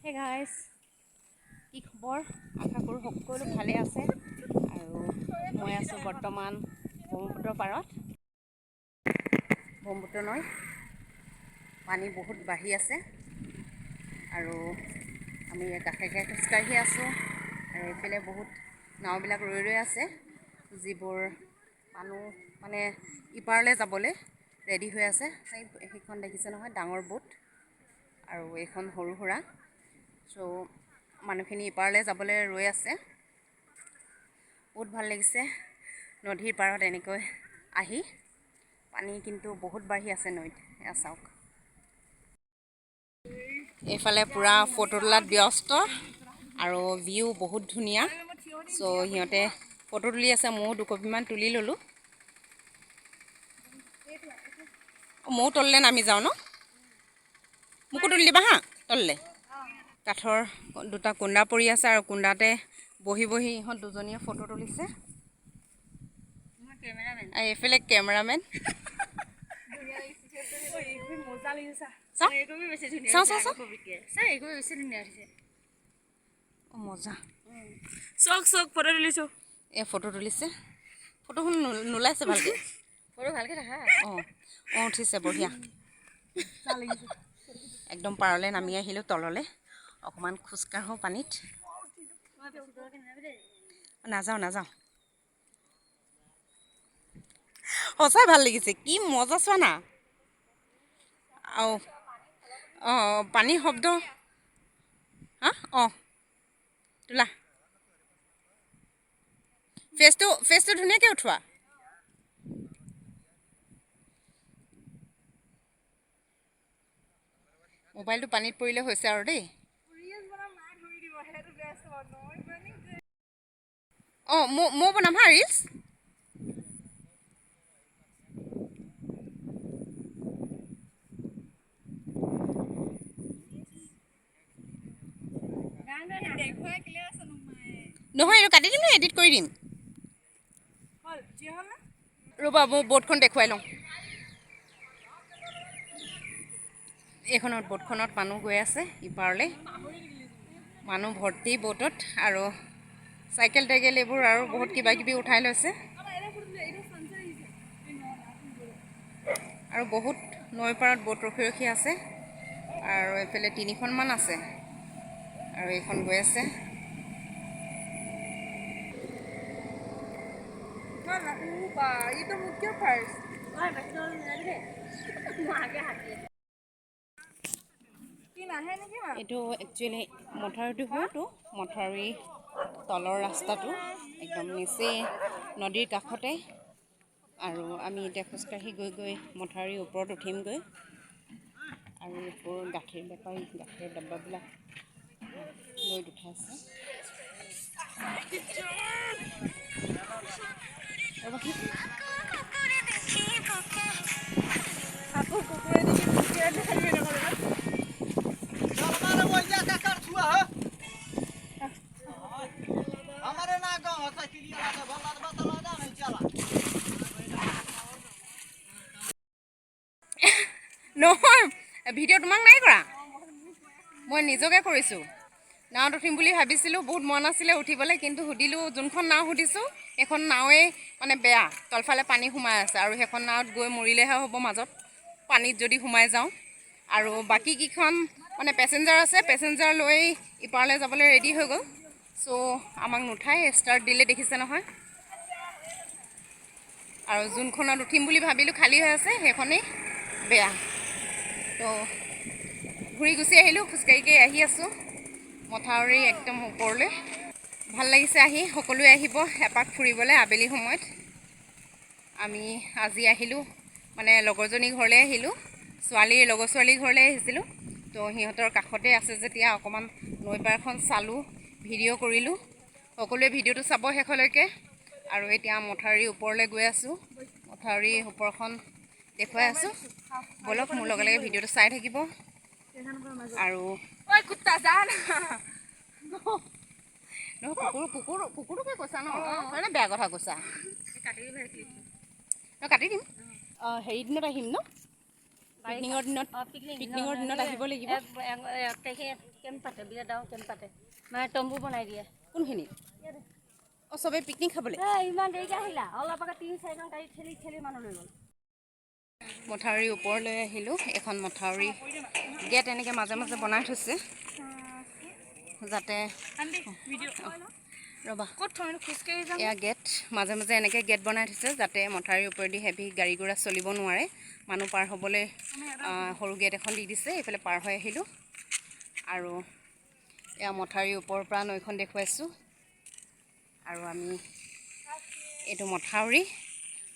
হে গাইছ, কি খবৰ? আশা কৰোঁ সকলো ভালে আছে। আৰু মই আছোঁ বৰ্তমান ব্ৰহ্মপুত্ৰৰ পাৰত। ব্ৰহ্মপুত্ৰ নৈ পানী বহুত বাঢ়ি আছে আৰু আমি কাষে কাষে খোজকাঢ়ি আছোঁ। আৰু এইফালে বহুত নাওবিলাক ৰৈ ৰৈ আছে, যিবোৰ মানুহ মানে ইপাৰলৈ যাবলৈ ৰেডি হৈ আছে। সেইখন দেখিছে নহয়, ডাঙৰ বোট, আৰু এইখন সৰু সুৰা। চ' মানুহখিনি ইপাৰলৈ যাবলৈ ৰৈ আছে। বহুত ভাল লাগিছে নদীৰ পাৰত এনেকৈ আহি। পানী কিন্তু বহুত বাঢ়ি আছে নৈত, এয়া চাওক। এইফালে পূৰা ফটো তোলাত ব্যস্ত আৰু ভিউ বহুত ধুনীয়া। চ' সিহঁতে ফটো তুলি আছে, ময়ো দুকপিমান তুলি ল'লোঁ। ময়ো তললৈ নামি যাওঁ ন, মোকো তুলি দিবা হা তললৈ। কাঠৰ দুটা কুন্দা পৰি আছে আৰু কুন্দাতে বহি বহি ইহঁত দুজনীয়ে ফটো তুলিছে। এইফালে কেমেৰামেন। মজা ফটো। এই ফটো তুলিছে, ফটোখন নোলাইছে ভালকে। ফটো ভালকে দেখা। অঁ অঁ, উঠিছে বঢ়িয়া। একদম পাৰলৈ নামি আহিলোঁ তললৈ, অকণমান খোজকাঢ়োঁ পানীত। নাযাওঁ নাযাওঁ, সঁচাই ভাল লাগিছে। কি মজা চোৱা না। আৰু অঁ, পানীৰ শব্দ। হা, অঁ, তোলা ফেচটো, ফেচটো ধুনীয়াকৈ উঠোৱা। মোবাইলটো পানীত পৰিলে হৈছে আৰু দেই। অঁ, মই বনাম হা ৰিলচ। নহয়, এইটো কাটি দিম ন, এডিট কৰি দিম। ৰ'বা, মই ব'টখন দেখুৱাই লওঁ। এইখনত ব'টখনত মানুহ গৈ আছে ইপাৰলৈ, মানুহ ভৰ্তি ব'টত। আৰু চাইকেল টাইকেল এইবোৰ আৰু বহুত কিবা কিবি উঠাই লৈছে। আৰু বহুত নৈ পাৰত ব'ট ৰখি ৰখি আছে। আৰু এইফালে তিনিখনমান আছে আৰু এইখন গৈ আছে। এইটো একচুৱেলি মথাউৰিটো হয়তো, মথাউৰি তলৰ ৰাস্তাটো একদম নিচেই নদীৰ কাষতে। আৰু আমি এতিয়া খোজকাঢ়ি গৈ গৈ মথাউৰিৰ ওপৰত উঠিমগৈ। আৰু এইবোৰ গাখীৰ বেপাৰী, গাখীৰৰ ডাব্বাবিলাক নৈত উঠাইছে। নহয়, ভিডিঅ' তোমাক নাই কৰা, মই নিজকে কৰিছোঁ। নাৱত উঠিম বুলি ভাবিছিলোঁ, বহুত মন আছিলে উঠিবলৈ, কিন্তু সুধিলোঁ, যোনখন নাও সুধিছোঁ সেইখন নাওৱেই মানে বেয়া, তলফালে পানী সোমাই আছে। আৰু সেইখন নাৱত গৈ মৰিলেহে হ'ব, মাজত পানীত যদি সোমাই যাওঁ। আৰু বাকী কেইখন মানে পেচেঞ্জাৰ আছে, পেচেঞ্জাৰ লৈ ইপাৰলৈ যাবলৈ ৰেডি হৈ গ'ল। চ' আমাক নুঠাই ষ্টাৰ্ট দিলে, দেখিছে নহয়। আৰু যোনখনত উঠিম বুলি ভাবিলোঁ খালী হৈ আছে, সেইখনেই বেয়া। তো ঘূৰি গুচি আহিলোঁ, খোজকাঢ়ি আহি আছোঁ মথাউৰি একদম ওপৰলৈ। ভাল লাগিছে আহি, সকলোৱে আহিব এপাক ফুৰিবলৈ আবেলি সময়ত। আমি আজি আহিলোঁ, মানে লগৰজনীৰ ঘৰলৈ আহিলোঁ, ছোৱালীৰ লগৰ ছোৱালীৰ ঘৰলৈ আহিছিলোঁ। তো সিহঁতৰ কাষতে আছে যেতিয়া অকণমান নৈ পাৰখন চালোঁ, ভিডিঅ' কৰিলোঁ। সকলোৱে ভিডিঅ'টো চাব শেষলৈকে। আৰু এতিয়া মথাউৰিৰ ওপৰলৈ গৈ আছোঁ, মথাউৰিৰ ওপৰখন দেখুৱাই আছোঁ। ব'লক মোৰ লগে লগে ভিডিঅ'টো চাই থাকিব। আৰু নহয়, কুকুৰ কুকুৰ কুকুৰটোকে কৈছা ন, হয়নে? বেয়া কথা কৈছা, কাটি দিম। হেৰি দিনত আহিম ন, পিকনিকৰ দিনত, পিকনিকৰ দিনত আহিব লাগিব। কেম্প পাতে, বিৰাট ডাঙৰ কেম্প পাতে, মানে তম্বু বনাই দিয়ে। কোনখিনিত? অঁ, চবেই পিকনিক খাবলৈ। এই ইমান দেৰিকৈ আহিলা, অলপ আগত তিনি চাৰিখন গাড়ী ঠেলি ঠেলি মানুহ লৈ গ'ল। মথাউৰিৰ ওপৰলৈ আহিলোঁ। এখন মথাউৰি গেট এনেকৈ মাজে মাজে বনাই থৈছে যাতে, ৰ'বা, এয়া গেট, মাজে মাজে এনেকৈ গেট বনাই থৈছে যাতে মথাউৰিৰ ওপৰেদি হেভি গাড়ী ঘোঁৰা চলিব নোৱাৰে, মানুহ পাৰ হ'বলৈ সৰু গেট এখন দি দিছে। এইফালে পাৰ হৈ আহিলোঁ আৰু এয়া মথাউৰিৰ ওপৰৰ পৰা নৈখন দেখুৱাইছোঁ। আৰু আমি এইটো মথাউৰি,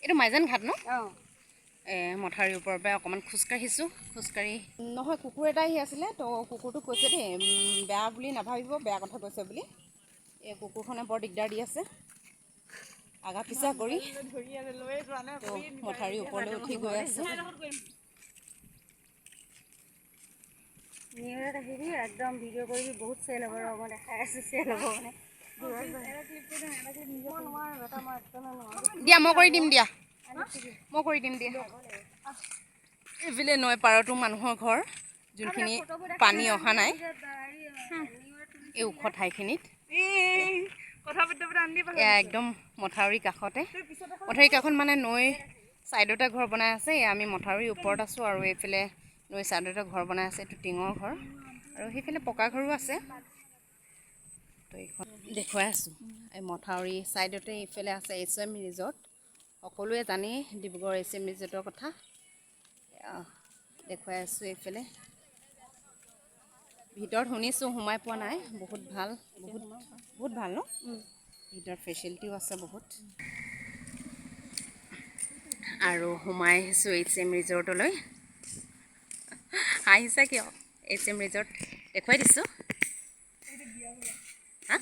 এইটো মাইজান ঘাট ন? অঁ। মথাউৰিৰ ওপৰৰ পৰা অকণমান খোজকাঢ়িছোঁ। খোজকাঢ়ি নহয়, কুকুৰ এটা আহি আছিলে, তো কুকুৰটোক কৈছে দেই, বেয়া বুলি নাভাবিব, বেয়া কথা কৈছে বুলি। এই কুকুৰখনে বৰ দিগদাৰ দি আছে আগা পিছা কৰি। তো মথাউৰিৰ ওপৰলৈ উঠি গৈ আছোঁ। নিউজত আহিবি, একদম ভিডিঅ' কৰিবি, বহুত চেল হ'ব। ৰ, মই দেখাই আছোঁ, চেল হ'ব। মানে মই নোৱাৰোঁ বেটা, মই একদমেই নোৱাৰোঁ। দিয়া, মই কৰি দিম দিয়া, মই কৰি দিম দিয়া। এইফালে নৈ পাৰতো মানুহৰ ঘৰ, যোনখিনি পানী অহা নাই এই ওখ ঠাইখিনিত। এয়া একদম মথাউৰিৰ কাষতে, মথাউৰিৰ কাষত মানে নৈ ছাইডতে ঘৰ বনাই আছে। এয়া আমি মথাউৰিৰ ওপৰত আছোঁ আৰু এইফালে নৈ ছাইডতে ঘৰ বনাই আছে। এইটো টিঙৰ ঘৰ আৰু সেইফালে পকা ঘৰো আছে। তো এইখন দেখুৱাই আছোঁ। এই মথাউৰি ছাইডতে এইফালে আছে এইচ এম ৰিজৰ্ট। সকলোৱে জানেই ডিব্ৰুগড় এইচ এম ৰিজৰ্টৰ কথা। এয়া দেখুৱাই আছোঁ। এইফালে ভিতৰত শুনিছোঁ, সোমাই পোৱা নাই, বহুত ভাল, বহুত বহুত ভাল ন ভিতৰত ফেচিলিটিও আছে বহুত। আৰু সোমাই আহিছোঁ এইচ এম ৰিজৰ্টলৈ। হাঁহিছা কিয়? এইচ এম ৰিজৰ্ট দেখুৱাই দিছোঁ। হা,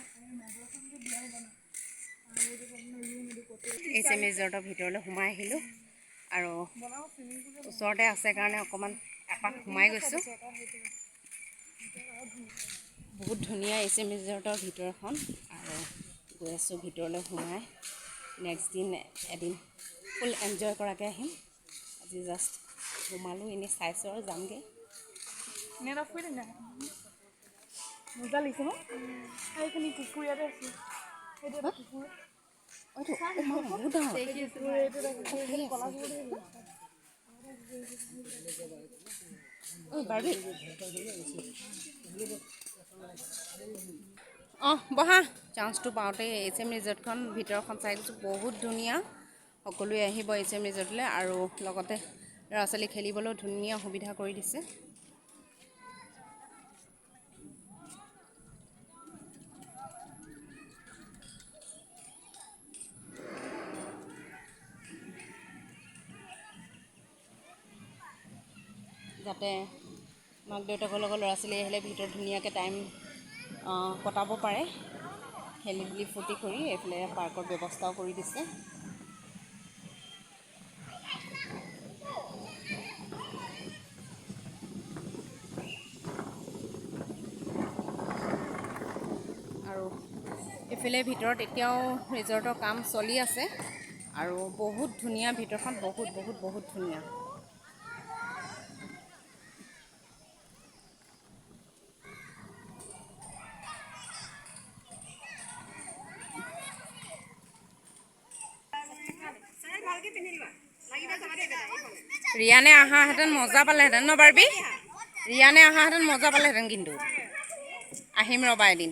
এইচ এম ৰিজৰ্টৰ ভিতৰলৈ সোমাই আহিলোঁ আৰু ওচৰতে আছে কাৰণে অকণমান এপাক সোমাই গৈছোঁ। বহুত ধুনীয়া এইচ এম ৰিজৰ্টৰ ভিতৰখন। আৰু গৈ আছোঁ ভিতৰলৈ সোমাই। নেক্সট দিন এদিন ফুল এনজয় কৰাকৈ আহিম। আজি জাষ্ট সোমালোঁ, এনেই চাইছোঁ আৰু যামগৈ। মজা লাগিছে ন? এইখিনি কুকুৰ ইয়াতে আছে, সেইটো এটা কুকুৰ। এইটো বহুত ডাঙৰ। এইটো এটা কুকুৰ, কলা কুকুৰ। ঐ বাৰ্বি, অঁ বহা। চান্সটো পাওঁতে এইচ এম ৰিজৰ্টখন ভিতৰখন চাই দিছোঁ, বহুত ধুনীয়া। সকলোৱে আহিব এইচ এম ৰিজৰ্টলৈ আৰু লগতে ল'ৰা ছোৱালী খেলিবলৈও ধুনীয়া সুবিধা কৰি দিছে। যাতে মাক দেউতাকৰ লগত ল'ৰা ছোৱালী আহিলে ভিতৰত ধুনীয়াকৈ টাইম কটাব পাৰে, খেলি ধূলি ফূৰ্তি কৰি। এইফালে পাৰ্কৰ ব্যৱস্থাও কৰি দিছে। আৰু এইফালে ভিতৰত এতিয়াও ৰিজৰ্টৰ কাম চলি আছে আৰু বহুত ধুনীয়া ভিতৰখন, বহুত বহুত বহুত ধুনীয়া। ৰিয়ানে অহাহেঁতেন মজা পালেহেঁতেন ন বাৰ্বি? ৰিয়ানে অহাহেঁতেন মজা পালেহেঁতেন, কিন্তু আহিম ৰ'বা এদিন।